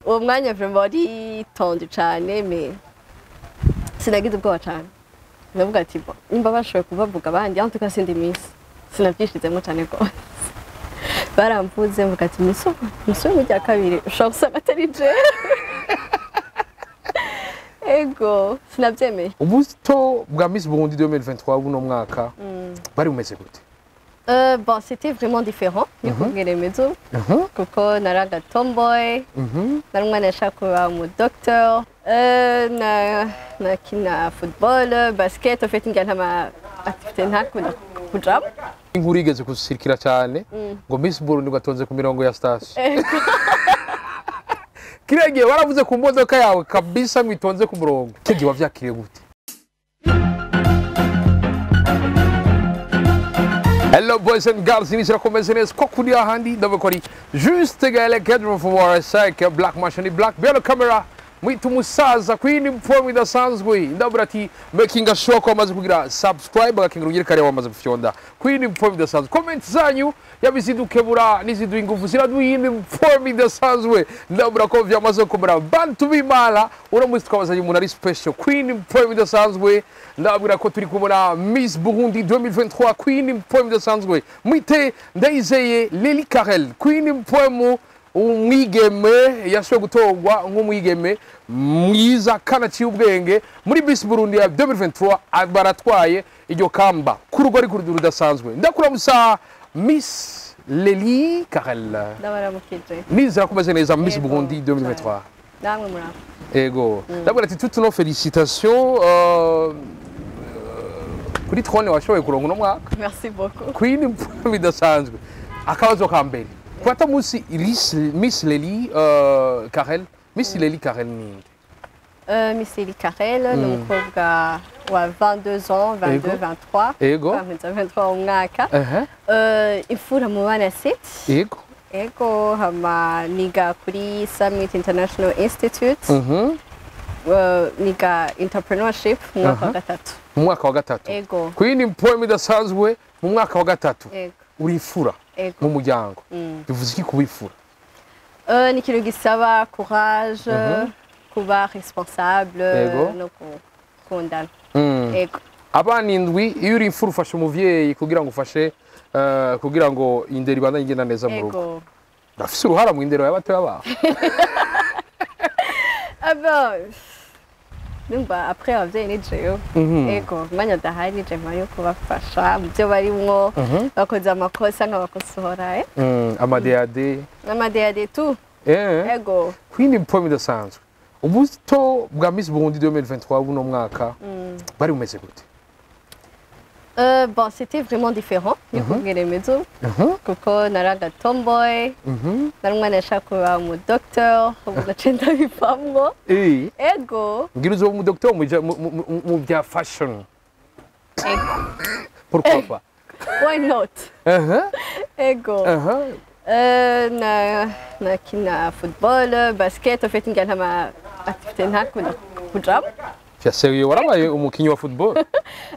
Uwo mwanya vraiment wari tendu cane, mais sinagize ubwoba cane. Ndavuga ati: "Bon, nimba bashoboye kubavuga abandi, en tout cas sindi miss." Sinavyishizemo cane rwose. Baramvuze, mvuga ati: "Miss, miss mu rya kabiri ushobora gusanga atari jewe." Ego, sinavyemeye. Ubuto bwa Miss Burundi 2023 buno mwaka bari bumeze gute? Bon, c'était vraiment différent nikubwira remezo, kuko naraga tomboy, nari umwana yashaka kuba umu docteur, na nakina football, basket. En fait, ngira nta ma activité ntakunda kujamo. Inkuru igeze gusirikira cyane ngo Miss Burundi ngo atonze ku mirongo ya station. Kiriya gihe baravuze ku modoka yawe kabisa ngo itonze ku murongo. Kiriya gihe wavyakiriye gute? Hello boys and girls, inizira komeze neza ko kuri ahandi ndavuga ko ari Juste Gaël Kedro from RSI Black Machine Black Behind the camera mwita umusaza kwindi form idasanzwe. Ndabura ati making sure ko wamaze kugira subscribe, agakingira ugire kare wamaze gufyonda kwindi form idasanzwe. Comment zanyu yabizidukebura n'iziduha ingufu, ziraduha iyindi form idasanzwe. Ndabura ko vyamaze gukomera, bantu b'Imana. Uno munsi twabazanye umuntu ari special kwindi form idasanzwe. Ndababwira ko turi kumwe na Miss Burundi 2023 kwindi form idasanzwe, mwite Ndayizeye Lily Karel, kwindi form umwigeme yashoboye gutorwa nk'umwigeme mwiza kandi aciye ubwenge muri Miss Burundi ya 2023. Baratwaye iryo kamba ku rugo ariko rudasanzwe. Ndakuramusa Miss Lily Karel. Ndabaramukije. Nizera ko umeze neza, Miss Yego, Burundi 2023. Namwe muraho. Ego, ndabwira ati toutes nos félicitations kuri trône washoboye kuronka uno mwaka. Merci beaucoup. Queen bidasanzwe. Akabazo ka mbere kwata munsi Miss Lely Karel, Miss Lely Karel ninde? Miss Lily Karel ni umukobwa wa 22 ans, 22, 23. Bameze 23 mu mwaka. Imfura mu bana 7. Ego, hama niga kuri Summit International Institute. Niga entrepreneurship mu mwaka wa gatatu. Mu mwaka wa gatatu? Ego. Queen poem idasanzwe, mu mwaka wa gatatu. Ego. Uri imfura Ego. mu muryango. Bivuze iki kuba imfura? Ni ikintu gisaba courage, kuba responsable no gukundana. Ego. Abana indwi, iyo uri imfura ufasha umuvyeyi kugira ngo ufashe kugira ngo indero ibandanye igenda neza mu rugo. Ego. Urafise uruhara mu indero y'abatoya bawe? Ah ben, numva après abavyeyi ni jewe. Ego, umwanya adahari ni jewe mpari yo kubafasha mu byo barimwo, bakoze amakosa nkabakosora, eh? Ama DAD? N'ama DAD tout. Ego. Queen poem idasanzwe, ubuto bwa Miss Burundi 2023 buno mwaka bari bumeze gute? Bon, c'était vraiment différent nikubwira remezo, kuko naraga tomboy, nari umwana yashaka kuba umu docteur, ubu naciye ndabivamwo. Ego. Ngira uzoba umu docteur mu bya fashion? Ego. Pourquoi pas? Why not? Ego. Na nakina football, basket. En fait, ngira nta ma activité ntakunda kujamo. Vya sérieux, warabaye umukinyi wa football?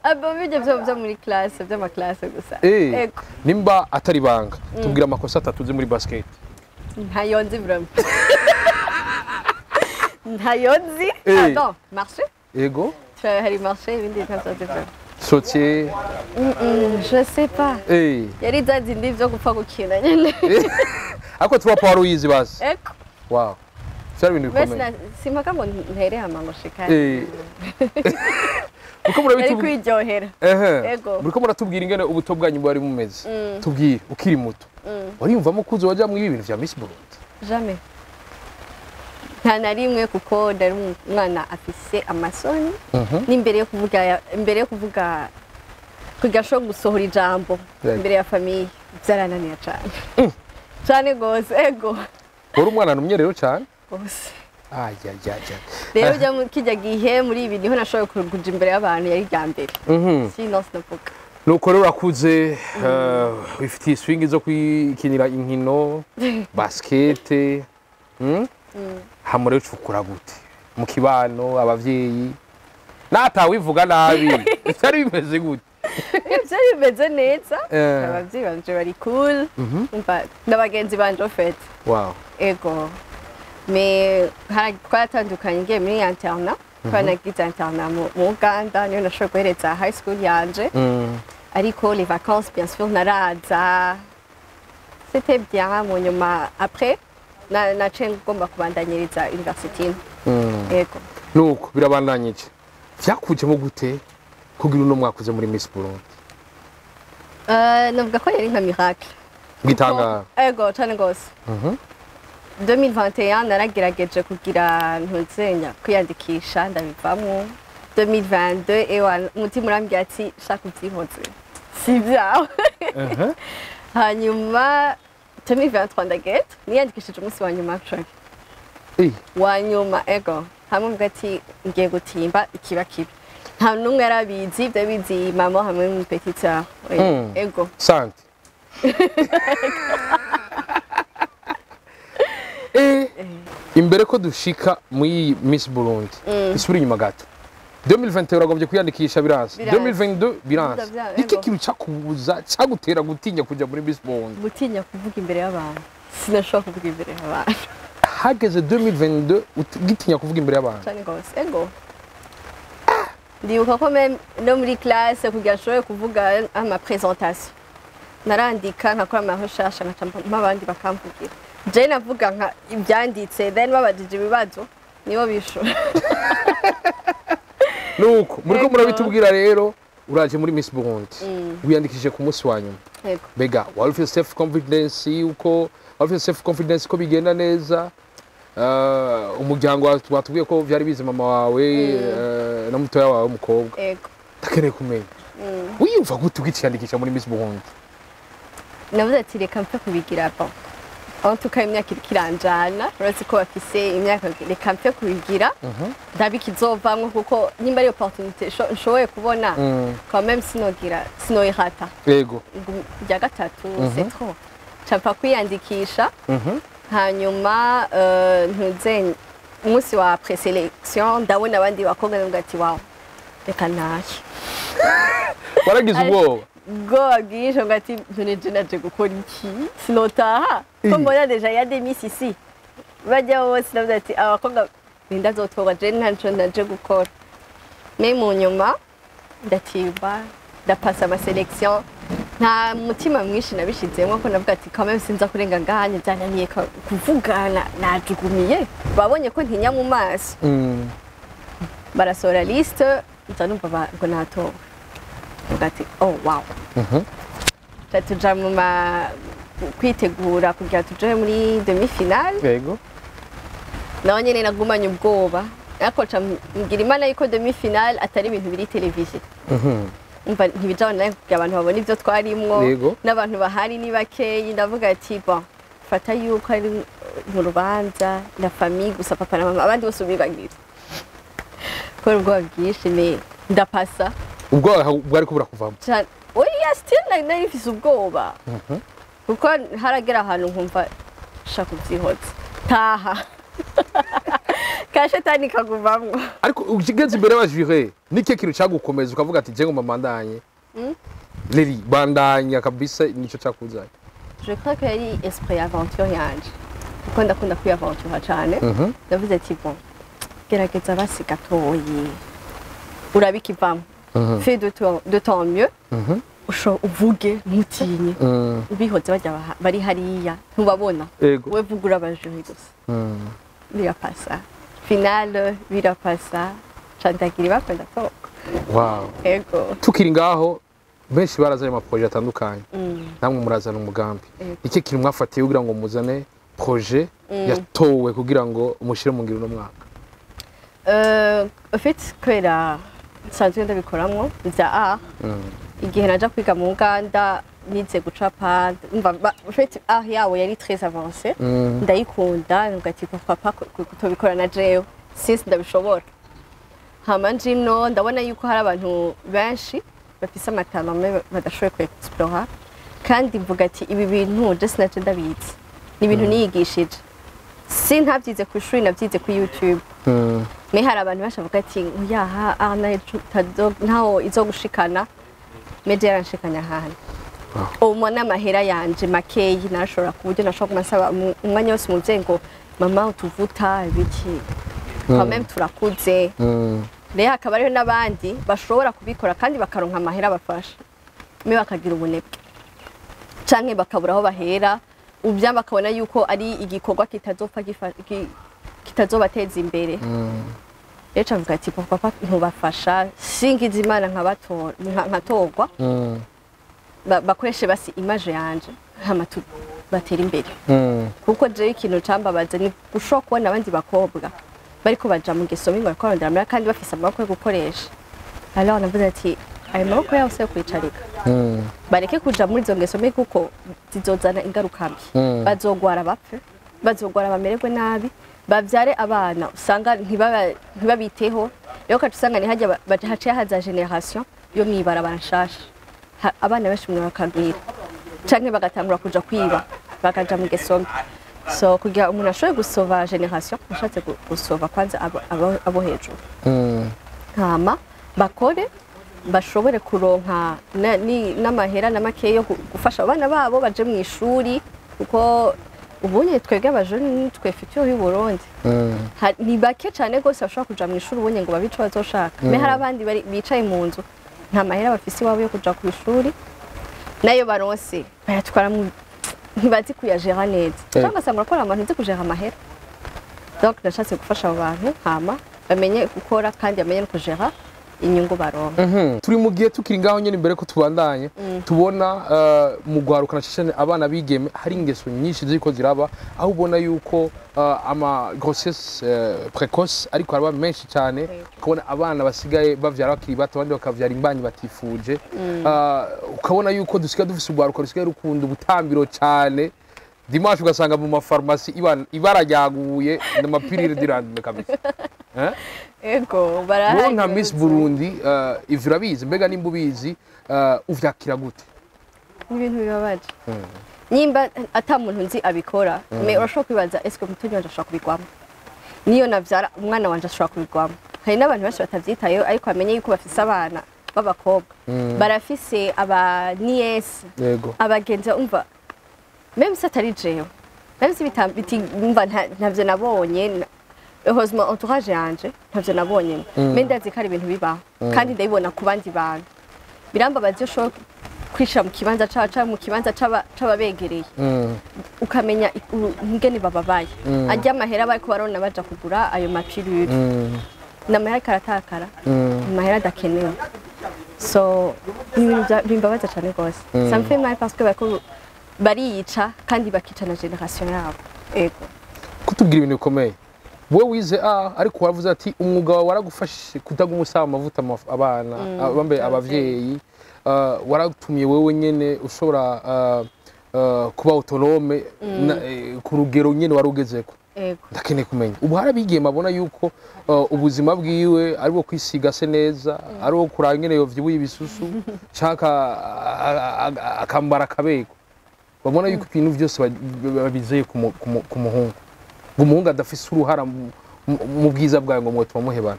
Ah bon, bijya byo muri classe, by'ama classe gusa. Ego. Nimba atari banga, tubwira amakosa atatu uzi muri basket. Ntayo nzi vraiment, ntayo nzi. Ah non, marché. Hari marché, ibindi ntabyo nzi vraiment. Sautier? Je sais pas. Yari za zindi byo gupfa gukina nyine. Ariko tuba pa wari uyizi basi? Ego. Wow, vyari ibintu Mbese bikomeye. Simpaka ngo ntere hama ngo shikane. Muriko Yari murabitubwira kwiryohera. Ego. Muriko muratubwira ingene ubuto bwanyu bwari bumeze. Tubwire, ukiri muto wariyumvamo ko uzoja muri ibi bintu vya Miss Burundi? Jamais, nta na rimwe, kuko ndari umwana afise amasoni n'imbere yo kuvuga, imbere yo kuvuga kugira ashobora gusohora ijambo imbere ya famille byarananiye cyane cyane rwose. Ego. Wari umwana numye rero cyane? Rwose. Ayayaya. Rero ujya mu kijya gihe muri ibi niho nashoboye kuja imbere y'abantu, yari irya mbere, sinon sinavuga. Nuko rero urakuze, wifitiye swing zo kwikinira inkino basket, Hama rero ucukura gute mu kibano, abavyeyi natawivuga nabi, vyari bimeze gute? Byari bimeze neza. Abavyeyi banje bari cool. Umva, n'abagenzi banje en fait. Ego. Mais twaratandukanye ngiye muri internat, kubera nagize internat mu Uganda, niyo nashoboye guhereza high school yanje. Ariko les vacances, bien sûr, naraza, c'était bien. Mu nyuma après naciye ngomba kubandanyiriza université. Yego. Nuko birabandanyije, vyakujemo gute kugira uno mwaka uze muri Miss Burundi? Navuga ko yari nka miracle. Gitanga. Ego, cane gose. 2021 naragerageje kugira ntuzenya kwiyandikisha, ndabivamwo. 2022, ewa, umutima urambwira ati shaka ubyihoze, si ibyawe. Hanyuma 2023 ndagenda niyandikishije umunsi wa nyuma, actually. Wa nyuma, ego. Hamwe mvuga ati ngiye gutimba ikiba kibi, nta n'umwe yarabizi, ibyo bizi mama hamwe n'umu petite sœur. Oui. Ego. Sante. Imbere ko dushika muri Miss Burundi, isubira inyuma gato. 2021 uragombye kwiyandikisha, biranse. Biranse. 2022 biranse. Iki kintu cyakubuza, cyagutera gutinya kuja muri Miss Burundi? Gutinya kuvuga imbere y'abantu, sinashobora kuvuga imbere y'abantu. Hageze 2022 ugitinya kuvuga imbere y'abantu? Cyane rwose, ego. Ndibuka ko même no muri classe, kugira nshobore kuvuga ama présentation, narandika, nkakora ama recherche, nkaca mpa abandi bakamvugira. Je navuga nka ibyanditse, then babajije ibibazo nibo bishura. Nuko muriko Ego. murabitubwira rero, uraje muri Miss Burundi, wiyandikishije ku munsi wa nyuma. Ego. Mbega wari ufite self confidence yuko wari ufite self confidence ko bigenda neza? Umuryango watubwiye ko byari bizi, mama wawe na mutoya wawe w'umukobwa. Ego. Ndakeneye kumenya wiyumva gute ugiciyandikisha muri Miss Burundi? Navuze ati reka mpfe kubigira. Bon, en tout cas imyaka iriko iranjana, uretse ko bafise imyaka, reka mpfe kubigira, ndabe ikizovamwo, kuko nimba ari opportunité nshoboye kubona, quand même sinogira sinoyirata. Rya gatatu, c'est trop, mpfa kwiyandikisha. Hanyuma ntuze umunsi wa présélection, ndabona abandi bakobwa, ndavuga ati wow, reka ntahe. Waragize ubwoba? Ubwoba bwinshi, ngo ati none je naje gukora iki, sinotaha ko mbona déjà ya des miss ici bajya bose. Ndavuga ati abakobwa nindazotorwa, je ntaco naje gukora. Mais mu nyuma ndatimba, ndapasa ama sélection, nta mutima mwinshi nabishizemo, ko navuga ati quand même sinza kurenga ngahanye, byananiye kuvugana, najugumiye, babonye ko ntinya mu maso. Barasohora liste, nza numva ngo natowe, mvuga ati oh wow. Ca tuja mu ma kwitegura kugira tuje muri demi finale. Naho nyene nagumanye ubwoba, ariko ca mbwira Imana yuko demi finale atari ibintu biri televiziyo. Umva, ntibija online kugira abantu babone ivyo twarimwo. N'abantu bahari ni bakeyi. Ndavuga ati bon, fata yuko ari mu rubanza la famille gusa, papa na mama, abandi bose ubibagira, kubera ubwoba bwinshi, mais ndapasa. Ubwoba bwari kubura kuvamo? Cane, oya, still nari mfise ubwoba, kuko haragera ahantu nkumva shaka ubyihoze, taha, ka shetani kaguvamwo. Ariko ugeze imbere y'aba jurés, n'ikihe kintu cyagukomeza ukavuga ati jengo mbandanye, Leri, bandanya kabisa, nico cyakuzanye? Je crois que yari esprit aventure yanje, kuko ndakunda kwiyaventura cane. Ndavuze ati bon, gerageza basi gatoyi, urabikivamo, fais de ton mieux, uvuge ntutinye, ubihoze, bajya bari hariya ntubabona. We vuga, uraba jury gusa. Birapasa finale, birapasa, ca ndagira ibakwe, ndatoka. Ego. Tukiri ngaho, benshi barazanye ama projets atandukanye, namwe murazana umugambi. Iki kintu mwafatiye kugira ngo muzane projet yatowe kugira ngo mushyire mu ngiro uno mwaka? En fait, kubera nsanzwe ndabikoramwo vya art, igihe naja kwiga mu Uganda nize gucapa. Umva, en fait art yawo yari très avancé, ndayikunda, ndavuga ati pourquoi pas kutobikora na jewe since ndabishobora. Hama njino ndabona yuko hari abantu benshi bafise ama talents mais badashoboye ku explora, kandi mvuga ati ibi bintu je sinaje ndabizi, ni ibintu niyigishije, si ntabyize ku ishuri, nabyize kuri YouTube. Mais hari abantu benshi bavuga ati yaha aha ntaho izo gushikana, mais je yaranshikanye ahantu. Ubu n'amahera yanje makeyi narashobora, ku buryo nashobora kumasaba umwanya wose umuvyeyi ngo Mama, utuvuta ibiki, quand même turakuze. Rero hakaba hariho n'abandi bashobora kubikora kandi bakaronka amahera bafasha, mais bakagira ubunebwe canke bakabura aho bahera ubya, bakabona yuko ari igikorwa kitazopfa kitazobateza imbere. Rero cavuga ati: "Papa, ntubafasha, singiza Imana nkabatora, nkatorwa, bakoreshe basi image yanje, hama batere imbere." Kuko jewe ikintu cambabaza ni gushobora kubona abandi bakobwa bariko baja mu ngeso mbi ngo bariko barondera amahera kandi bafise amaboko yo gukoresha. Alors navuze ati: "Ayo maboko yabo si ayo kwicarika." Bareke kuja muri izo ngeso mbi kuko zizozana ingaruka mbi. Bazogwara bapfe, bazogwara bamererwe nabi, bavyare abana usanga ntibabiteho. Rero ukaca usanga ni hajya haciye haza génération yo mwibarabara nshasha. Abana benshi mwe bakagwira canke bagatangura kuja kwiba, bakaja mu ngeso mbi. So kugira umuntu ashobore gusova génération, ashatse gusova kwanza abo hejuru, hama bakore, bashobore kuronka n'amahera na makeya yo gufasha abana babo baje mu ishuri, kuko ubunye twebwe abajene nitwe futur y'u Burundi. Ni bake cyane rwose bashobora kuja mu ishuri ubunye ngo babe ico bazoshaka. Mais hari abandi bicaye mu nzu, nta mahera bafise iwabo yo kuja ku ishuri, nayo baronse bayatwara ntibazi kuyajera neza, cyangwa ugasanga urakora abantu ntizi kujera amahera. Donc nashatse gufasha abo bantu, hama bamenye gukora kandi bamenye no kujera inyungu baronka. Turi mu gihe tukiri ngaho nyine, imbere ko tubandanye, tubona mu gwaruka na cyane abana bigeme hari ingeso nyinshi ziriko ziraba, aho ubona yuko ama grossesse précoce ariko araba menshi cyane, ukabona abana basigaye bavyara bakiri bato, abandi bakavyara imbanyi batifuje. Ukabona yuko dusigaye dufise urwaruka rusigaye rukunda ubutambiro cyane. Dimanche ugasanga mu mafarumasi ibara ryaguye n'ama pilules du lendemain kabisa, eh? Ego, barahari. Wowe nka Miss Burundi, ivyo urabizi? Mbega nimba ubizi, uvyakira gute? Ni ibintu bibabaje. Nimba ata muntu nzi abikora, mais urashobora kwibaza: est-ce que umutunyi wanje ashobora kubigwamo? Niyo navyara umwana wanje ashobora kubigwamo? Hari n'abantu benshi batavyitayeho, ariko bamenye yuko bafise abana b'abakobwa, barafise aba nièces, abagenzi. Umva, même si atari jewe, même si umva, ntavyo nabonye, heureusement entourage yanje ntavyo nabonye, mais ndazi ko ari ibintu bibaho kandi ndabibona ku bandi bantu. Birambabaza iyo ushobora kwishira mu kibanza caba mu kibanza c'ababegereye, ukamenya ingene bababaye. Arya amahera bariko barona baja kugura ayo ma pilules, ni amahera ariko aratakara, amahera adakenewe. So ni ibintu bimbabaza cyane rwose. Ça me fait mal parce que bariko bariyica kandi bakica na génération yabo, ego. Kutubwira ibintu bikomeye. Wowe wize a ariko waravuze ati umwuga wawe waragufashije kutaguma usaba amavuta abana bambe abavyeyi, waratumye wewe nyene ushobora kuba autonome ku rugero nyene wari ugezeko. Ego. Ndakeneye kumenya, ubu hari abigeme abona yuko ubuzima bwiwe ari bwo kwisiga se neza, ari bwo kuraba ingene yovyibuye ibisusu canke akambara akabego, babona yuko ibintu byose babizeye ku muhungu, ngo umuhungu adafise uruhara mu bwiza bwawe, ngo mwotuma muhebana.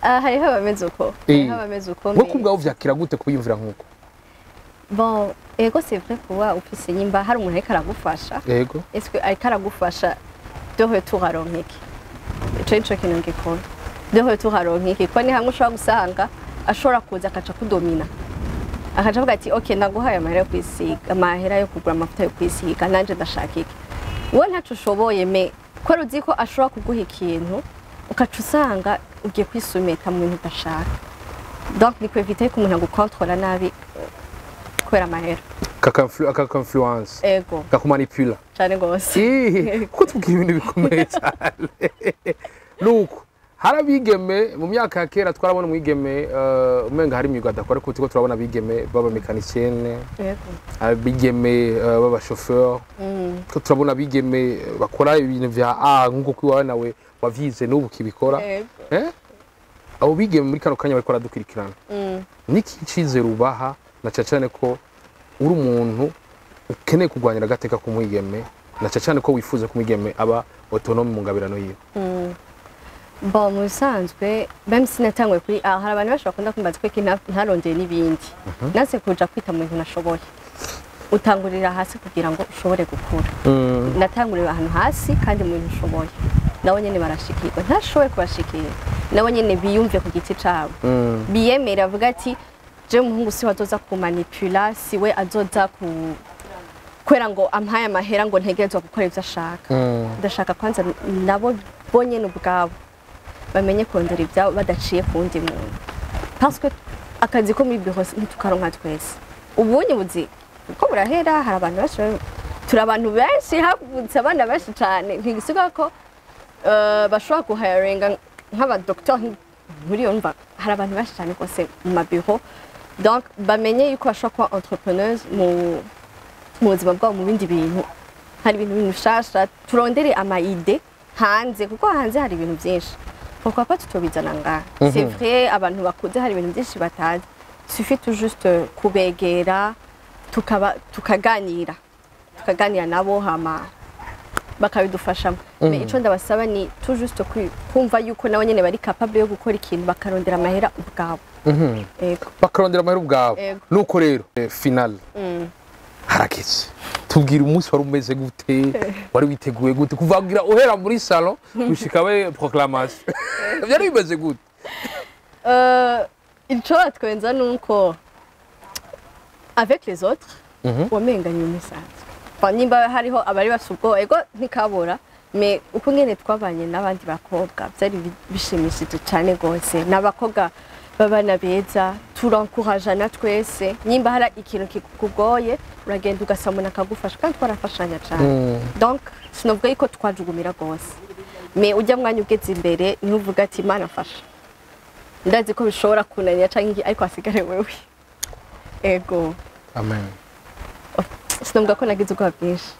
Ah, hariho abameze uko. Hariho abameze uko. Wowe kubwawe uvyakira gute kubiyumvira nk'uko? Bon, ego, c'est vrai, kuba ufise, nyimba hari umuntu ariko aragufasha, est-ce que ariko aragufasha, de retour aronka iki? Ico nico kintu ngikora: de retour aronka iki? Kuko ni hamwe ushobora gusanga ashobora kuza akaca kudomina, akaca avuga ati: "Ok, ndaguhaye amahera yo kwisiga, amahera yo kugura amavuta yo kwisiga, nanje ndashaka iki." Wowe ntaco ushoboye, mais kubera uzi ko ashobora kuguha ikintu, ukaca usanga ugiye kwisumeta mu bintu udashaka. Donc ni kwevita ko umuntu agukontrola nabi kubera amahera. Kaka influence. Ego. Kakumanipula. Cane gose. Kuko tubwira ibintu bikomeye cyane, nuko hari abigeme mu myaka ya kera twarabona umwigeme umenga hari imyuga adakora, ariko turiko turabona abigeme b'aba mécanicienne, abigeme b'abashoferi, ko turabona abigeme bakora ibintu vya a nk'uko kwiwawe nawe wavyize n'ubu ukibikora. Eh? Abo bigeme muri kano kanya bariko baradukurikirana, niki cizere ubaha, na cane cane ko uri umuntu ukeneye kurwanira agateka k'umwigeme, na cane cane ko wifuza ko umwigeme aba autonome mu ngabirano yiwe? Bon, mu bisanzwe, même sinatanguye kuri ah, hari abantu benshi bakunda kumbaza ko iki ntarondeye n'ibindi, nase kuja kwita mu bintu nashoboye. Utangurira hasi kugira ngo ushobore gukura. Natangurira ahantu hasi kandi mu bintu ushoboye, nabo nyene barashikirwa. Ntashoboye kubashikira, nabo nyene biyumve ku giti cabo, biyemere, avuga ati je umuhungu si we azoza kumanipula, si we azoza ku kubera ngo ampaye amahera ngo ntegerezwa gukora ivyo ashaka. Ndashaka kwanza nabo bonyene ubwabo bamenye kurondera ibyabo badaciye ku wundi muntu, parce que akazi ko muri bureau ntitukaronka twese. Ubunye buzi uko burahera, hari abantu benshi, turi abantu benshi, havutse abana benshi cyane. Ntigisiga ko bashobora guhayaringa nk'abadokiteri muri iyo mva. Hari abantu benshi cyane rwose mu mabiro. Donc bamenye yuko bashobora kuba entrepreneuse mu buzima bwabo, mu bindi bintu. Hari ibintu bishasha, turondere ama idées hanze, kuko hanze hari ibintu byinshi. Pourquoi pas tutobizana ngaha? C'est vrai, abantu bakuze hari ibintu byinshi batazi. Suffit tout juste kubegera, tukaba tukaganira nabo, hama bakabidufashamo. Mais ico ndabasaba ni tout juste kumva yuko nabo nyene bari capable yo gukora ikintu, bakarondera amahera ubwabo. Ego. Bakarondera amahera ubwabo. Ego. Nuko rero final harakeze. Tubwira umunsi wari umeze gute, wari witeguye gute, kuva kugira uhera muri salon gushika we proclamation, byari bimeze gute? Ico batwenza nuko avec les autres wamenga ni umusanzwe. Enfin, nimba hariho abari bafise ubwoba, ego ntikabura, mais uko ngene twabanye n'abandi bakobwa byari bishimishije cyane rwose. Ni abakobwa b'abana beza, turankurajana twese. Nimba hari ikintu kikugoye, uragenda ugasaba umuntu akagufasha, kandi twarafashanya cyane. Donc sinavuga yuko twajugumira rwose, mais ujya mwanya ugeze imbere niho uvuga ati Imana afasha, ndazi ko bishobora kunanira canke iki, ariko hasigare wewe. Ego. Amen. Sinavuga ko nagize ubwoba bwinshi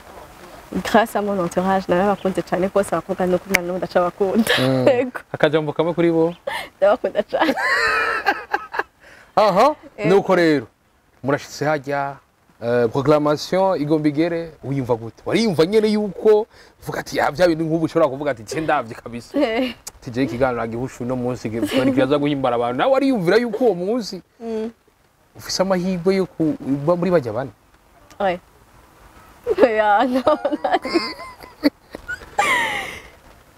grâce à mon entourage. Narabakunze cyane rwose abakobwa, nuko Imana n'ubu ndacabakunda. Ego. Akajambo kamwe kuri bo. Ndabakunda cyane. Aha, nuko rero murashitse hajya, proclamation igomba igere, wiyumva gute? Wariyumva nyene yuko uvuga ati ya bya bintu nk'ubu ushobora kuvuga ati cye ndavye kabisa, tije ikiganiro agihusha uno munsi kiraza guhimbara abantu, nawe wariyumvira yuko uwo munsi ufise amahirwe yo kuba muri bajya bane? Ouais. Ya, no,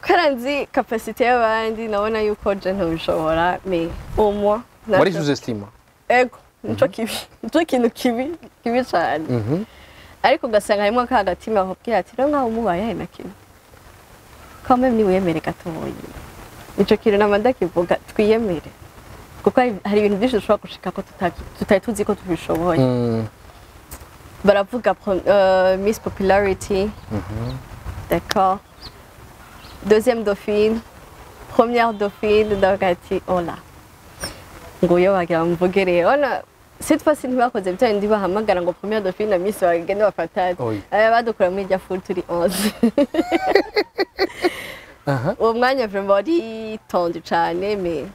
kubera nzi capacité y'abandi, nabona yuko je ntobishobora, mais au moins wari sous-estima. Ego, nico kibi, nico kintu kibi kibi cyane. Ariko ugasanga harimo ka gatima bakubwira ati rero nkaho umubaye hari na kimwe, quand même niwiyemere gatoyi. Ico kintu nama ndakivuga, twiyemere, kuko hari ibintu byinshi dushobora gushika ko tutari tuzi ko tubishoboye. Baravuga Miss Popularity, d'accord, deuxième dauphine, première dauphine, ndavuga ati hola, nguyo bagira mvuge rero. Ona cette fois-ci ntibakoze bya bindi bahamagara ngo première dauphine na Miss bagende bafatane. Oya. Aya badukura muri irya foule turi 11. Uwo mwanya vraiment wari tendu cyane, mais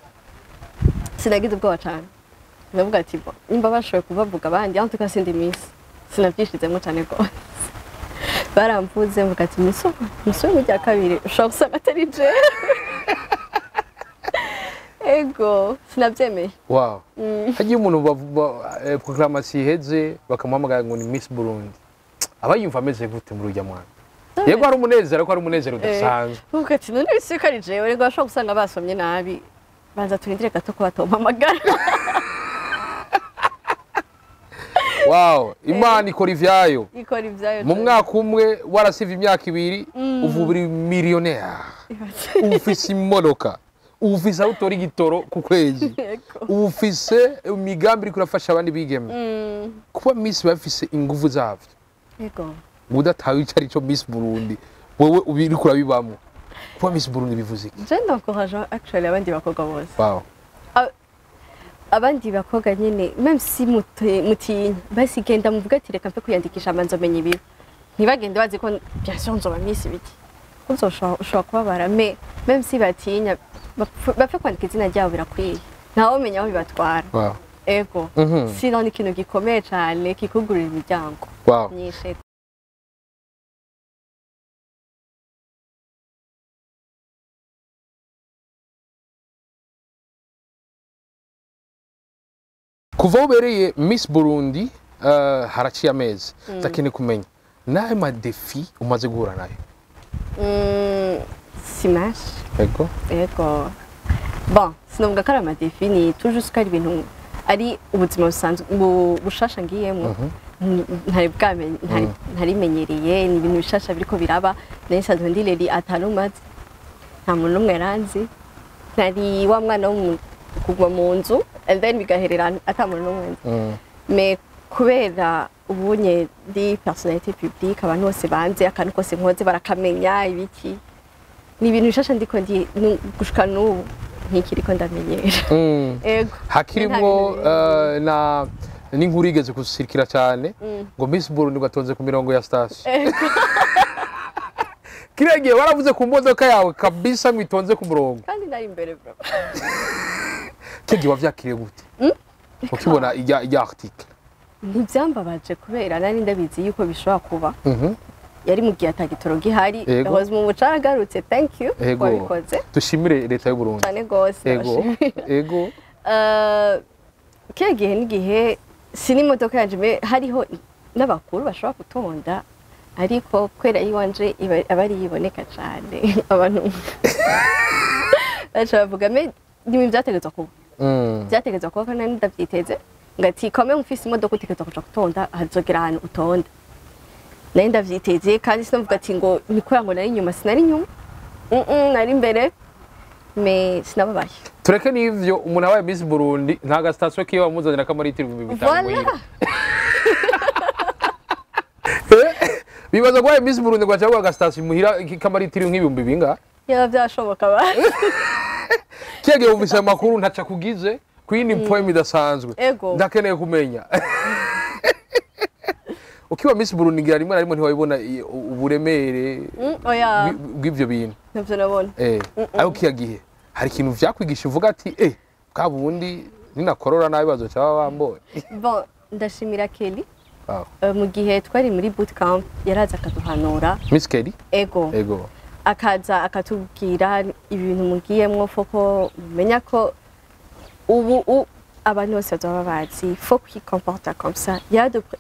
sinagize ubwoba cyane. Ndavuga ati bon, nimba bashoboye kubavuga abandi, en tout cas sindi Miss. Sinabyishizemo cyane rwose. Baramvuze, mvuga ati musore mu rya kabiri ushobora gusanga atari jewe. Ego, sinabyemeye. Wow, hagiye umuntu proclamation iheze bakamuhamagara ngo ni Miss Burundi, aba yumva ameze gute muri urya mwana? Yego hari umunezero, ariko hari umunezero udasanzwe. Uvuga ati none bisi ko ari jewe, rego bashobora gusanga basomye nabi, banza turindire gato ko batompamagara. Wow, Imana ikora ivyayo. Ikora ibyayo. Mu mwaka umwe warasivye imyaka 2, ubu uri millionaire, ufise imodoka, ufise aho utora igitoro ku kwezi, Yego. ufise imigambi iriko irafasha abandi bigeme. Kuba Miss bafise inguvu zavyo. Yego. Udatawe ico ari cyo Miss Burundi, wewe ubiriko urabibamwo. Kuba Miss Burundi bivuze iki? Je nd'encourage actually abandi bakobwa bose. Wow. Abandi bakobwa nyene, même si mutinya, basi genda muvuga ati reka mpe kwiyandikisha manzo menye ibibi. Ntibagende bazi ko bien sûr nzoba Miss ibiki, uzoshobora kubabara, mais même si batinya, bapfe kwandika izina ryabo, birakwiye, ntawe umenya aho bibatwara. Ego. Sinon ni ikintu gikomeye cyane kikugurira imiryango myinshi. Kuva aho ubereye Miss Burundi, Haraciye amezi, ndakeneye kumenya n'ayo ma défis umaze guhura nayo. Si menshi. Ego. Ego, bon, sinavuga ko ari ama défis, ni toujours ko ari ibintu, ari ubuzima busanzwe bushasha ngiyemo, ntari bwamenye, ntarimenyereye. Ni ibintu bishasha biriko biraba. Nari nsanzwe ndi reri atanumaze, nta muntu n'umwe yaranzi, nari wa mwana wo kuguma mu nzu and then bigaherera ata muntu n'umwe nzi. Mais kubera ubunye ndi personnalité publique, abantu bose banze, akantu kose nkoze barakamenya ibiki. Ni ibintu bishasha ndiko ndi gushika n'ubu ntikiriko ndamenyera. Ego. Hakirimwo Nta bintu na n'inkuru igeze gusirikira cyane ngo Miss Burundi ngo atonze ku mirongo ya station. Kiriya gihe waravuze ku modoka yawe kabisa ngo itonze ku murongo. Kandi nari imbere, bro. Kiriya gihe wavyakiriye gute ukibona ijya article? Ntibyambabaje kubera nari ndabizi yuko bishobora kuba. Yari mu gihe atagitoro gihari. Ego. Yahoze mu buca agarutse, thank you wabikoze. Dushimire leta y'u Burundi. Cyane gose. Ndabashimira. Kiriya gihe n'igihe si n'imodoka yanje, hariho n'abakuru bashobora gutonda, ariko kubera iwanje aba ari iboneka cyane, abantu baca bavuga. Mais ni ibintu byategerezwa kuba. Byategerezwa kuba kandi nari ndavyiteze, ngati kame mufise imodoka utegerezwa kuja gutonda, hazogera ahantu utonda. Nari ndavyiteze kandi sinavuga ati ngo ni kubera ngo nari inyuma. Sinari inyuma. Nari imbere, mais sinababaye. Tureke n'ivyo, umuntu abaye Miss Burundi nta ga station kiwe bamuzanira kamaritiro 5000 Voilà. muhira. Bibaza ko abaye Miss Burundi ngo aca aga station muhira kamaritiro nk'ibihumbi bingahe? Yaba byashoboka ba. Kiya gihe wumvise ayo makuru, ntaca kugize kuyindi poem idasanzwe. Ego. Ndakeneye kumenya, ukiba Miss Burundi, ngira rimwe na rimwe ntiwabibona uburemere Oya. bw'ivyo bintu. Ntabyo nabona. Ariko kiya gihe hari ikintu vyakwigisha uvuga ati bwa bundi ninakorora nabi bazoca baba bambonye? Bon, ndashimira Kelly. Wow. Mu gihe twari muri bootcamp yaraza akaduhanura. Miss Kelly? Ego. Ego. Akaza akatubwira ibintu mugiyemwo, faut ko mumenya ko ubu abantu bose bazaba bazi, faut kwikomporta comme ça.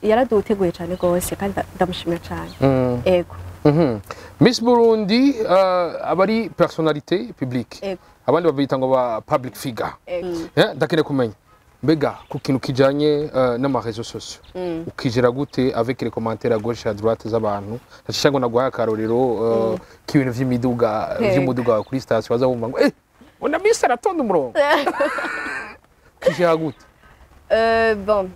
Yaraduteguye cyane rwose kandi ndamushimira cyane. Ego. Miss Burundi aba ari personnalité publique. Ego. Abandi babita ngo ba public figure. Ego. Ndakeneye kumenya mbega ku kintu kijanye n'ama réseaux sociaux, ukijera gute avec les commentaires à gauche, à droite z'abantu? Ndacisha ngo naguhaye akarorero k'ibintu vy'imiduga, Ego. vy'umuduga wawe kuri station, baza bumva ngo una Miss aratonda umurongo. Ukijera gute? Bon,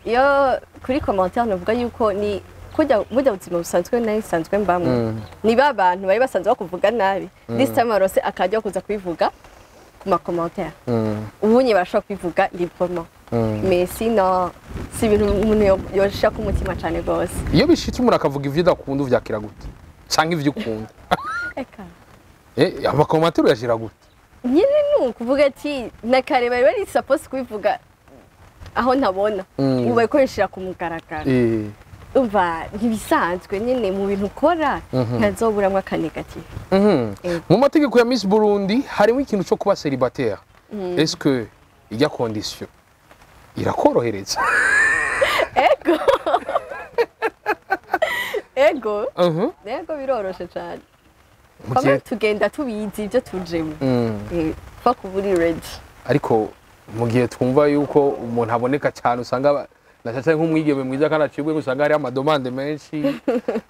iyo kuri commentaire navuga yuko ni kurya burya buzima busanzwe nari nsanzwe mbamwe, niba abantu bari basanzwe bakuvuga nabi, this time barose akajya kuza kubivuga ku ma commentaire, ubunye barashobora kubivuga librement. Mais sinon si ibintu umuntu yoshira ku mutima cyane rwose. Iyo bishitse umuntu akavuga ivyo udakunda, uvyakira gute, canke ivyo ukunda? Eka. Ama commentaires uyashira gute? Nyine ni ukuvuga ati na kare bari bari supposed kubivuga aho ntabona, ubu bariko babishira ku mugaragaro. Umva, ntibisanzwe nyine mu bintu ukora ntazoburamwo aka négatif. Ego. Mu mategeko ya Miss Burundi harimo ikintu cyo kuba célibataire. Est-ce que ijya condition irakorohereza? Ego, ego. Ego, biroroshe cyane. Mu Bamwe gihe tugenda tubizi ibyo tujemo. Pfa kuba uri ready. Ariko mu gihe twumva yuko umuntu aboneka cyane, usanga na cyane nk'umwigeme mwiza kandi acibwe, usanga hariho ama demandes menshi,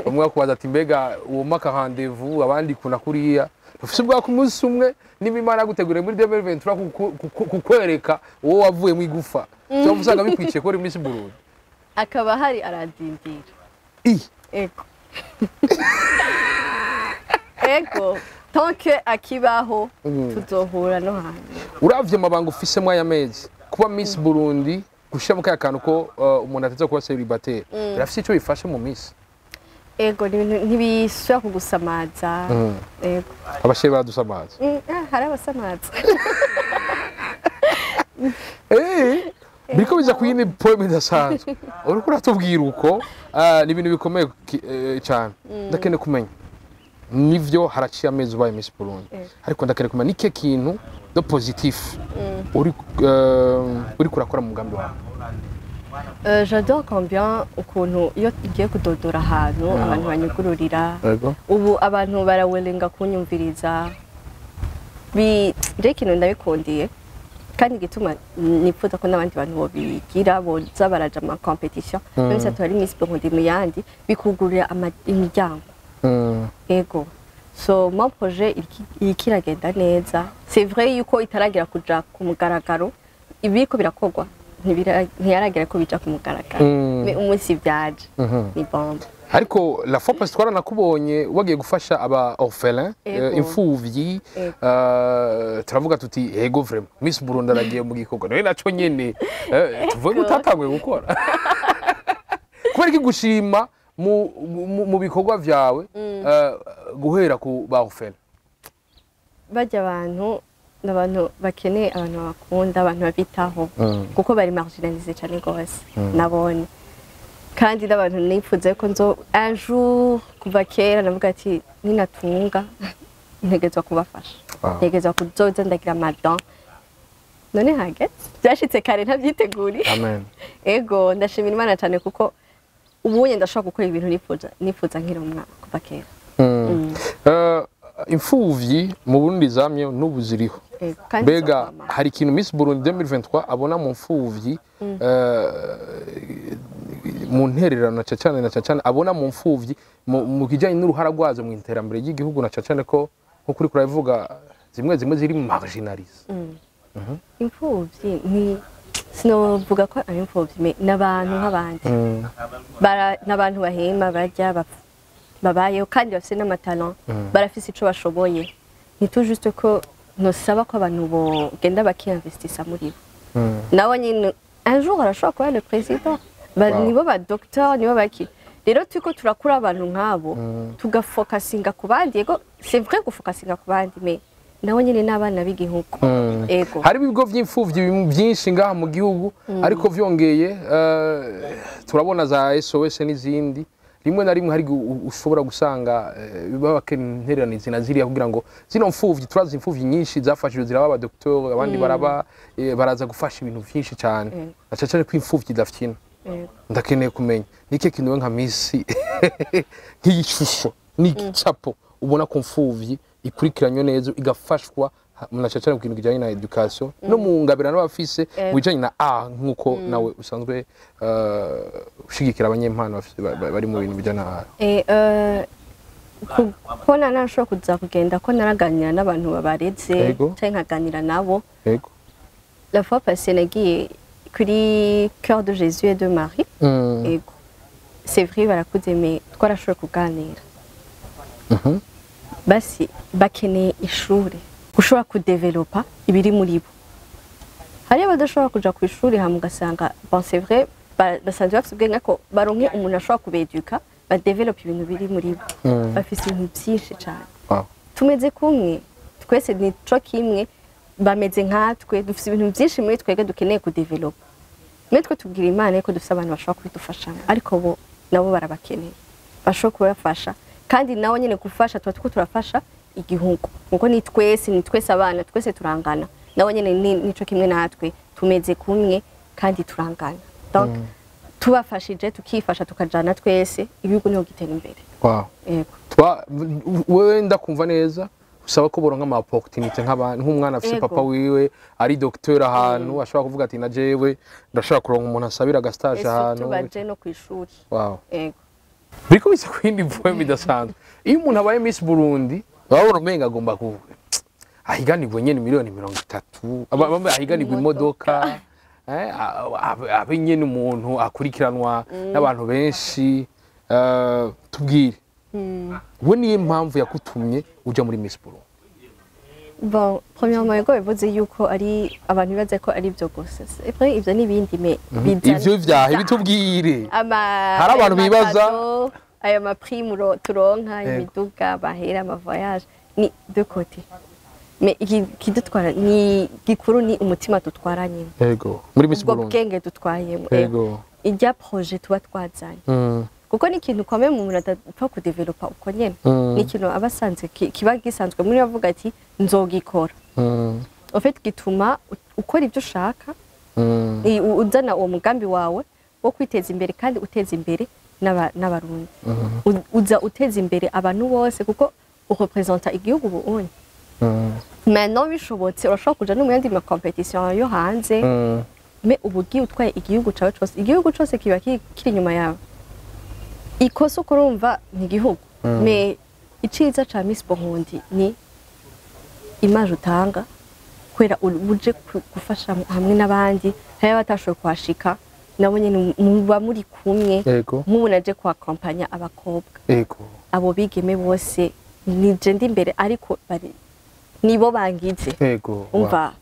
bamwe bakubaza ati mbega uwo maka rendez-vous, abandi kuna kuriya. Ufise ubwa ku munsi umwe niba Imana yaguteguriye muri 2023 kukwereka uwo wavuyemo igufa, cyangwa usanga bikwiciye ko uri Miss Burundi. Akaba hari aradindira. I Ego, ego, tant que akibaho tuzohura no hanze. Uravye amabanga ufise mw'aya mezi, kuba Miss Burundi, gushira mu kaya kantu ko umuntu ateza kuba célibataire, birafise ico bifashe mu Miss? Ego, ni ibintu ntibisubira kugusamaza. Ego. Aba chéris baradusamaza. Hari abasamaza. Biriko biza ku yindi poem idasanzwe uriko uratubwira uko ni ibintu bikomeye cyane. Ndakeneye kumenya, nivyo haraciye amezi ubaye Miss Burundi, ariko ndakeneye kumenya n'ikihe kintu de positif uri uriko urakora mu mugambi wawe. J'adore combien ukuntu iyo ngiye kudodora ahantu abantu banyugururira. Ubu abantu barawelenga kunyumviriza. Bi je ikintu ndabikundiye kandi gituma nipfuza ko n'abandi bantu bobigira, boza baraja ama compétition, même si atari Miss Burundi, mu yandi, bikugurira imiryango. Ego, so mon projet iriko iragenda neza. C'est vrai yuko itaragera kuja ku mugaragaro, ibiriko birakorwa ntiyaragera ko bija ku mugaragaro. Mais umunsi vyaje ni bombe. Ariko la fois passée twaranakubonye wagiye gufasha aba orphelin, imfuvyi. Ego. Turavuga tuti ego, vraiment Miss Burundi aragiye mu gikorwa nawe naco nyene, tuvuge ko utatanguye gukora kubera iki gushima mu bikorwa vyawe, guhera ku ba orphelin? Bajya abantu ni abantu bakeneye abantu babakunda, abantu babitaho, kuko bari marginalisé cyane rwose nabonye. Kandi n'abantu nifuza ko nzo un jour, kuva kera navuga ati ninatunga ntegerezwa kubafasha. Ntegerezwa kuzoza ndagira ama don. None hageze, byashitse kare ntabyiteguriye. Amen. Ego, ndashimira Imana cyane kuko ubunye ndashobora gukora ibintu nifuza nkiri umwana kuva kera. Imfuvyi mu Burundi zamye n'ubu ziriho. Ego, kandi Mbega nzokwama. hari ikintu Miss Burundi 2023 abona mu mfuvyi, mu ntererano na cane abona mu mfuvyi mu kijanye n'uruhara rwazo mu iterambere ry'igihugu, na cane ko nkuko uriko urabivuga zimwe zimwe ziri marginalisé? Imfuvyi ni, sinovuga ko ari imfuvyi, mais n'abantu nk'abandi. N'abantu bahema, barya, babayeho kandi bafise n'ama talent, barafise ico bashoboye. Ni tout juste ko nosaba ko abantu bogenda bakiyinvestisa muri bo. Nabo nyine un jour arashobora kuba le président. Nibo ba docteur, nibo baki. Rero turiko turakura abantu nk'abo, tugafokasinga ku bandi. Yego, c'est vrai, gufokasinga ku bandi, mais nabo nyine n'abana b'igihugu. Ego. Hari ibigo by'imfuvyi byinshi ngaha mu gihugu, ariko vyongeye turabona za SOS n'izindi. Rimwe na rimwe hari igihe ushobora gusanga baba bakeneye intererano izi na ziriya kugira ngo zino mfuvyi, turazi imfuvyi nyinshi zafashijwe ziraba aba docteur, abandi baraba baraza gufasha ibintu vyinshi cyane, na cane cane ko imfuvyi idafyina. Ndakeneye kumenya niki kintu we nka Miss, nk'iyi shusho n'igicapo ubona ku mfuvyi ikurikiranywe neza igafashwa, na cane cane ku kintu kijanye na education no mu ngabirano bafise mu bijanye na art, nk'uko nawe usanzwe ushigikira abanyempano bari mu bintu bijanye na art. Ko narashobora kuza kugenda ko naraganira n'abantu babareze canke nkaganira nabo. La fois passée nagiye kuri Cœur de Jésus et de Marie. Ego, c'est vrai barakuze, mais twarashoboye kuganira. Basi bakeneye ishuri ushobora kudevelopa ibiri muri bo. Hariyo abadashobora kuja ku ishuri, hama ugasanga, bon, c'est vrai basanzwe bafise ubwenge, ariko baronke umuntu ashobora kubeduka badevelopa ibintu biri muri bo. Bafise ibintu byinshi cane. Tumeze kumwe twese, nico kimwe, bameze nkatwe, dufise ibintu byinshi muri twebwe dukeneye kudevelopa. Muri twe tubwira Imana ko dufise abantu bashobora kubidufashamo, ariko bo nabo barabakeneye bashobora kubafasha. Kandi nabo nyene gufasha tuba turiko turafasha igihugu, kuko ni twese, ni twese abana, twese turangana. Nabo nyene nico kimwe natwe, tumeze kumwe kandi turangana. Donc tubafashije tukifasha, tukajana twese, igihugu niho gitera imbere. Yego. Twa wewe ndakumva neza, usaba ko boronka ama opportunité nk'abantu, nk'umwana afise papa wiwe ari docteur ahantu, ashobora kuvuga ati na jewe ndashobora kuronka umuntu asabira aga stage Et surtout ahantu. baje no kw'ishuri. Yego. Biriko bisa ku yindi poem idasanzwe. Iyo umuntu abaye Miss Burundi babona umenga agomba ku ahiganirwe nyene miliyoni 30, ahiganirwe imodoka, abe nyene umuntu akurikiranwa n'abantu benshi. Tubwire, we niyo mpamvu yakutumye uja muri Miss Burundi? Bon, premièrement, yego, bivuze yuko ari abantu bibaza ko ari ibyo gusa. C'est vrai, ivyo n'ibindi, mais bizana Ivyo vyahe? Bitubwire. Ama Hari abantu ayo bibaza. ma cadeau, ayo ma prime turonka, imiduga, amahera, ama voyage, ni de côté. Mais ikidutwara ni gikuru, ni umutima dutwara nyine. Yego, muri Miss Ubwo Burundi. bwenge dutwayemo. Irya projet tuba twazanye. Kuko ni ikintu quand même umuntu adapfa kudevelopa uko nyene. Ni ikintu aba asanzwe kiba gisanzwe muri we, avuga ati nzogikora. En fait gituma ukora ibyo ushaka, uzana uwo mugambi wawe. wo kwiteza imbere kandi uteza imbere n'Abarundi. Uza uteza imbere abantu bose kuko urepresenta igihugu ubundi. Maintenant bishobotse urashobora kuja no mu yandi ma compétition yo hanze, mais uba ugiye utwaye igihugu cawe cose, igihugu cose kiba kiri inyuma yawe. Ikosa uko urumva ni igihugu, mais iciza ca Miss Burundi ni image utanga, kubera uje gufasha hamwe n'abandi, hari abatashoboye kuhashika, nabo nyene muba muri kumwe. Nk'ubu naje kuakompanya abakobwa, abo bigeme bose nije ndi imbere, ariko bari nibo bangize. Umva,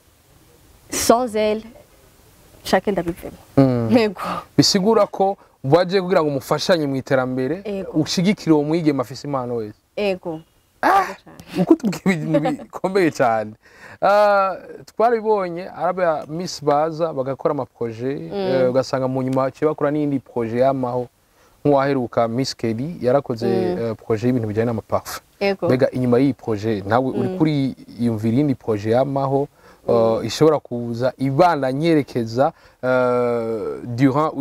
sans elle chacun ndabivemo. Yego. Bisigura ko waje kugira ngo mufashanye mu iterambere, ushigikire uwo mwigeme afise impano wese. Ego. Uko tubwira ibintu bikomeye cyane. Twarabibonye araba Miss baza bagakora ama projet, ugasanga mu nyuma baciye bakora n'iyindi projet yamaho, nk'uwaheruka Miss Kelly yarakoze projet y'ibintu bijyanye n'ama parfum. Mbega inyuma y'iyi projet nawe uri kuri yumvira iyindi projet yamaho, ishobora kuza ibana nyerekeza durant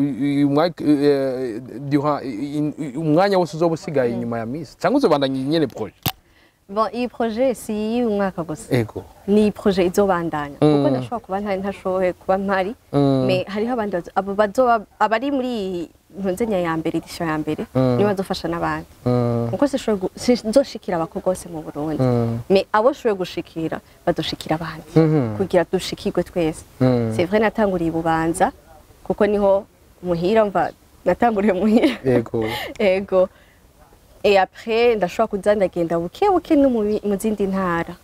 umwanya wose uzoba usigaye inyuma ya Miss, cyangwa uzobandanya nyene projet? Bon, iyi projet si iy'umwaka gusa. Ni projet izobandanya, kuko ndashobora kuba ntari, ntashoboye kuba mpari, mais hariho abandi abo bazoba abari muri iyi ntunzenya ya mbere, édition ya mbere, nibo bazofasha n'abandi, kuko sinzoshikira abakobwa bose mu Burundi, mais abo nshoboye gushikira bazoshikira abandi kugira dushikirwe twese. C'est vrai, natanguriye i Bubanza kuko niho muhira, mva natanguriye muhira. Ego, et après ndashobora kuza ndagenda buke buke no mu zindi ntara.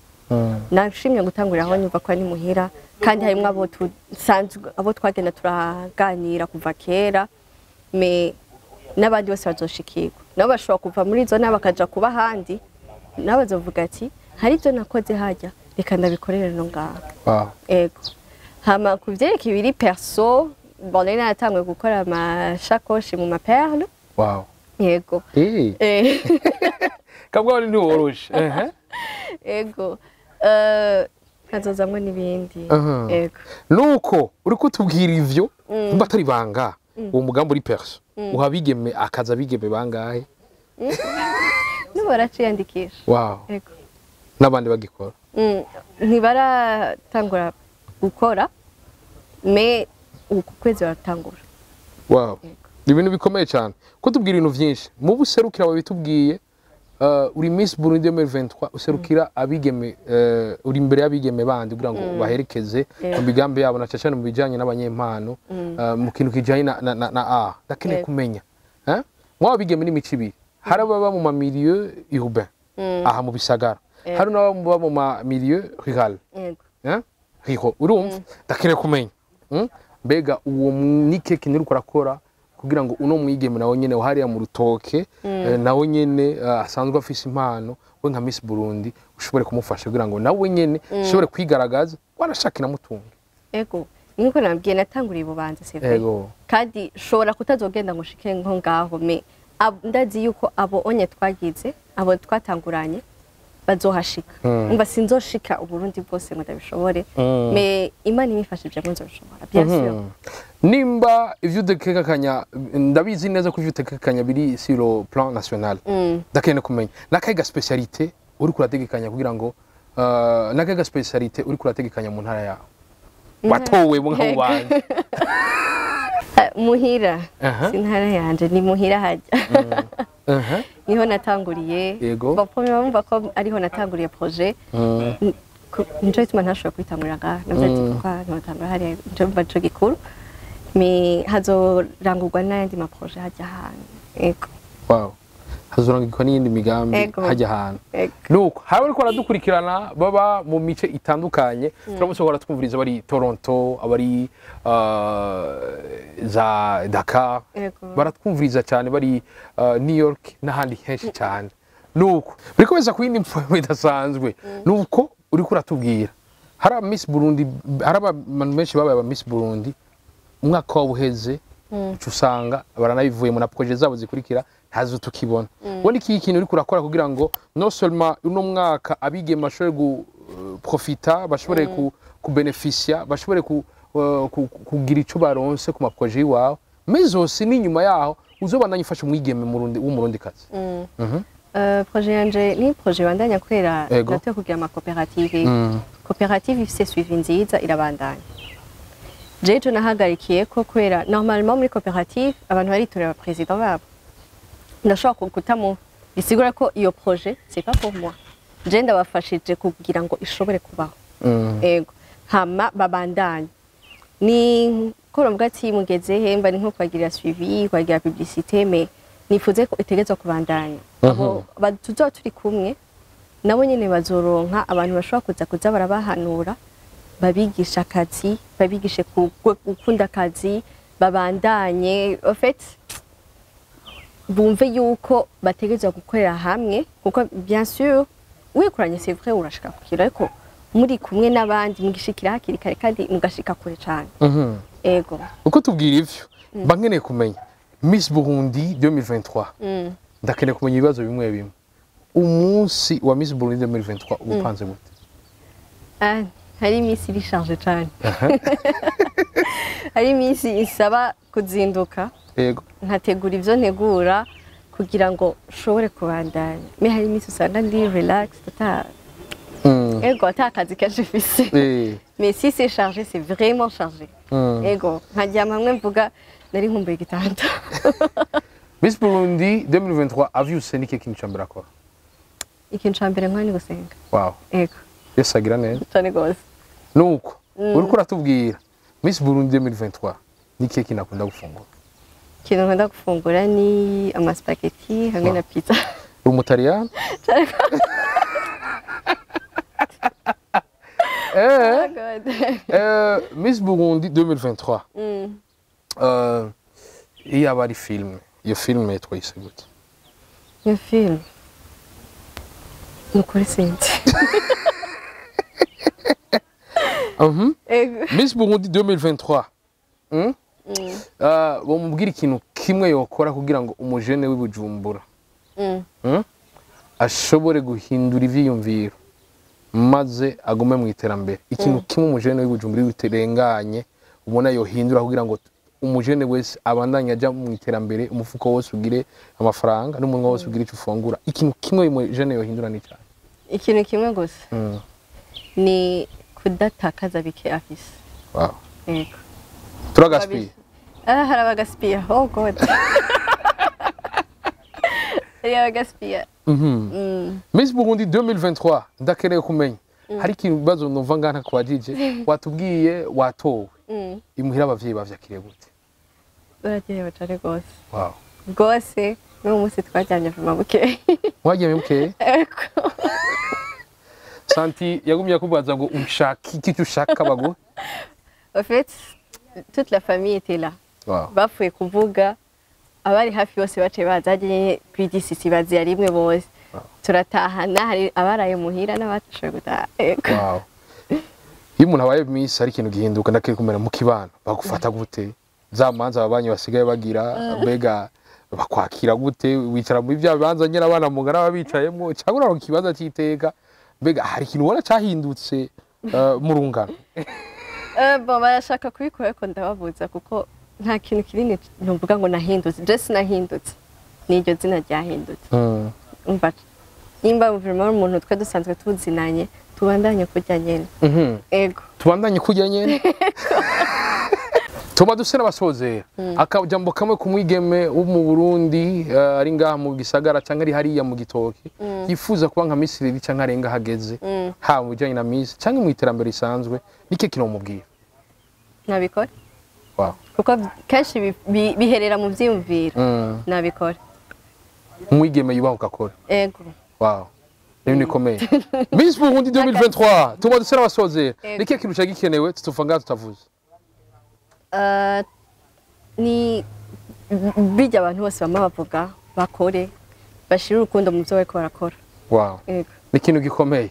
Nashimye gutangurira aho nyumva ko ari muhira, kandi harimwo abo tusanzwe, abo twagenda turaganira kuva kera, mais n'abandi bose bazoshikirwa, nabo bashobora kuva muri izo ntara bakaja kuba ahandi, nabo bazovuga ati hari ibyo nakoze hajya, reka ndabikorere no ngaha. Ego. Hama ku vyerekeye ibiri perso, bon, nari naratanguye gukora amashakoshi mu ma perle. Yego. Kabwa ntiworoshe. Ehe. Ego. Nkazozamwo n'ibindi. Ego. Nuko uri kutubwira ivyo, nimba atari banga, uwo mugambi uri perso uha bigeme, akaza abigeme bangahe? N'ubu baraciyandikisha. Ego. N'abandi bagikora? Ntibaratangura gukora, mais uku kwezi baratangura. Yego. Ibintu bikomeye cyane kutubwira ibintu vyinshi mu buserukira wabitubwiye. Uri Miss Burundi 2023, userukira abigeme, uri imbere y'abigeme bandi kugira ngo baherekeze mu migambi yabo, na cyane mu bijanye n'abanyempano, mu kintu kijanye na art. Ndakeneye kumenya, eh? Mwaba bigeme n'imico ibiri: hari ababa mu ma milieu urbain, aha mu bisagara, hari n'ababa mu ma milieu rural. Eh? Riho urumva, ndakeneye kumenya, Mbega uwo nike kintu uriko urakora kugira ngo uno mwigeme nawe nyene hariya mu rutoke, nawe nyene asanzwe afise impano, we nka Miss Burundi ushobore kumufasha kugira ngo nawe nyene ushobore kwigaragaza, wanashaka inamutunga? Ego, nkuko nabwiye, natanguriye Ububanza, c'est vrai. Kandi shobora kutazogenda ngo ushike nko ngaho, mais ndazi yuko abo onye twagize, abo twatanguranye bazohashika. Umva, sinzoshika Uburundi bwose ngo ndabishobore, mais Imana imifashije nzobishobora, bien sûr. Nimba ivyo utekekanya, ndabizi neza ko ivyo utekekanya biri sur le plan national, ndakeneye kumenya nakahe ga spécialité uriko urategekanya kugira ngo nakahe ga spécialité uriko urategekanya mu ntara yawe watowe mu nka Bubanza? Ah, muhira. Si intara yanje, ni muhira hajya, niho natanguriye. Bon, premièrement bumva ko ariho natanguriye projet. Nico gituma ntashoboye kwitangurira ngaha, navuze ati kwa ntotangura hariya, nico mva nico gikuru, mais hazorangurwa n'ayandi ma projet hajya ahantu. Ego. Wow, hazorangirwa n'iyindi migambi hajya ahantu. Ego. Nuko hari abariko baradukurikirana baba mu mice itandukanye, turamutse baratwumviriza bari Toronto, abari za Dakar, baratwumviriza cyane bari New York n'ahandi henshi cyane. Nuko birikomeza ku yindi mfomo idasanzwe, nuko uriko uratubwira hari aba Miss Burundi, hari abantu benshi babaye aba Miss Burundi, umwaka waba uheze uca usanga baranabivuyemo, na projet zabo zikurikira ntazo tukibona. Ubundi iki kintu uriko urakora kugira ngo non seulement uno mwaka abigeme bashobore guprofita, bashobore kubenefisia, bashobore kugira ico baronse ku ma projet iwawe, Mezosi n'inyuma yaho uzobandanya ufasha umwigeme murundi w'umurundi kazi. Projet yanje ni projet bandanya kubera Ego. natwe kugira ama coopérative. Coopérative ifise suivi nziza, irabandanya. Jewe ico nahagarikiye ko kubera normalement muri coopérative abantu baritorera président babo, ndashobora kutamu bisigura ko iyo projet c'est pas pour moi. Je ndabafashije kugira ngo ishobore kubaho. Ego, hama babandanye ni ko bavuga ati mugeze he, mba ni nko kubagirira suivi, kubagira publicité, mais nifuze ko itegerezwa kubandanya. Abo tuzoba turi kumwe nabo nyene bazoronka abantu bashobora kuza barabahanura, babigisha akazi, babigishe gukunda akazi, babandanye. En fait bumve yuko bategerezwa gukorera hamwe, kuko bien sûr wikoranye, c'est vrai, urashika kukira, ariko muri kumwe n'abandi mugishikira hakiri kare kandi mugashika kure cane. Ego. Uko tubwira ivyo, mba nkeneye kumenya Miss Burundi 2023. Ndakeneye kumenya ibibazo bimwe bimwe. Umunsi wa Miss Burundi 2023 upanze gute? Ah, hari iminsi iri chargé cane, hari iminsi isaba kuzinduka nkategura ivyo ntegura kugira ngo nshobore kubandanya, mais hari iminsi usanga ndi relax ata ego, ata akazi kenshi mfise. Mais si c'est chargé, c'est vraiment chargé. Ego, nkaryama hamwe mvuga nari nkumbuye igitanda. Miss Burundi 2023 avyuse, ni kintu ca mbere akora? Ikintu ca mbere nkora ni gusenga. Ego. Yesu agira neza. Cane gose. Nuko uriko uratubwira Miss Burundi 2023, ni ikihe kintu akunda gufungura? Ikintu nkunda gufungura ni amaspaghetti hamwe na pizza. Uri umutaliyani? Oh God. Miss Burundi 2023, iyo aba ari filime, iyo filime twayise gute? Iyo film ni ukuri sinzi. Ego. Miss Burundi 2023, Bamubwira ikintu kimwe yokora kugira ngo umujene w'i Bujumbura ashobore guhindura ivyiyumviro maze agume mu iterambere. Ikintu kimwe umujene w'i Bujumbura biterenganye ubona yohindura kugira ngo umujene wese abandanye aja mu iterambere, umufuko wose ugire amafaranga n'umunwa wose ugire ico ufungura, ikintu kimwe umujene yohindura ni cyane? Ikintu kimwe gusa ni kudatakaza bike afise. Ego. Turagaspiye. Ah, hari abagaspiya. Oh God, hari abagaspiya. Miss Burundi 2023, ndakeneye kumenya, hari ikibazo numva ngaha ntakwajije. Watubwiye watowe, imuhira abavyeyi bavyakiriye gute? Bararyohewe cane rwose. Rwose n'uwo munsi twaryamye vuma bukeye. Mwagiye bukeye? Ego. Santi yagumye akubaza ngo ushaka iki, icyo ushaka baguhe? En fait, toute la famille était là. Bapfuye kuvuga, abari hafi bose baciye baza hagiye kw'igisisi, baziya rimwe bose turatahana. Hari abaraye muhira n'abatashoboye gutaha. Ego. Wow. Iyo umuntu abaye Miss hari ikintu gihinduka. Ndakiri kumera mu kibano, bagufata gute? Za manza ababanyi basigaye bagira, mbega bakwakira gute? Wicara muri bya bibanza nyine abana mungana baba bicayemo, cyangwa uraronka ikibanza cy'iteka? Mbega hari ikintu ubona cyahindutse mu rungano? Bon, barashaka kubikora ariko ndababuza, kuko nta kintu kinini ntuvuga ngo nahindutse. Je sinahindutse, n'iryo zina ryahindutse. Umva, nimba vraiment umuntu twe dusanzwe tuzinanye, tubandanye kurya nyene. Ego. Tubandanye kurya nyene. Tuma duse n'abasozera akajambo kamwe ku mwigeme wo mu Burundi, ari ngaha mu gisagara cyangwa ari hariya mu gitoki, yifuza kuba nka Miss Lily cyangwa arenga hageze, haba mu bijyanye na Miss cyangwa mu iterambere risanzwe, nike kintu mubwira? Nabikora. Kuko kenshi biherera mu vyiyumviro. Nabikora. Umwigeme yubahuka akora. Ego. Wow, ibintu bikomeye. Miss Burundi 2023, tuma duse n'abasozera, Ego. nike kintu cyari gikenewe tutuva ngaha tutavuze? Ni bijya abantu bose bama bavuga, bakore, bashire urukundo mu byo bariko barakora. Ego. Ni ikintu gikomeye.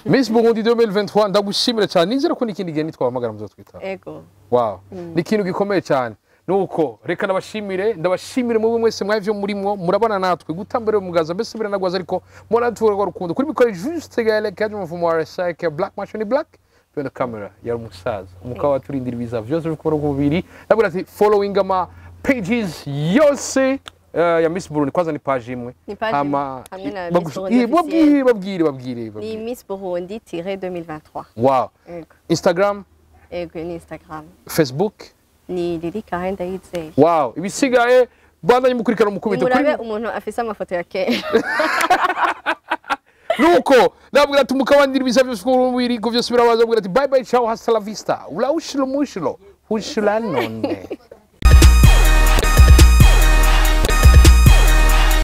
Miss Burundi 2023, ndagushimira cyane, nizere ko n'ikindi gihe nitwahamagara muzotwitaba. Ego. Wow, ni ikintu gikomeye cyane. Nuko reka ndabashimire, ndabashimire mube mwese mwavyo murimwo murabana natwe gutambere mugaza, mbese biranagwaza, ariko mubona tuwe rukundo kuri mikoro Juste Gaël Kadri mu RSI Black Machine Black behind the camera yari umusaza umukaba waturindira ibiza vyose bikora ku mubiri. Ndabwira ati following ama pages yose ya Miss Burundi. Kwanza ni page imwe? Ni page imwe, Hama hamwe na Miss Burundi babwire officiel. Babwire, babwire, Ni babwire. Miss Burundi 2023. Wow. Ego. Instagram? Ego, ni Instagram. Facebook? Ni Lili Karin Ndayizeye. Wow, ibisigaye bandanye mukurikirana umukubito kuri Nimurabe umuntu afise amafoto ya kera. Nuko nabwira ati mukabandira ibisa byose ko byose birabaza. Abwira ati bye bye, ciao, hasta la vista, ulaushilo mushilo hushula none.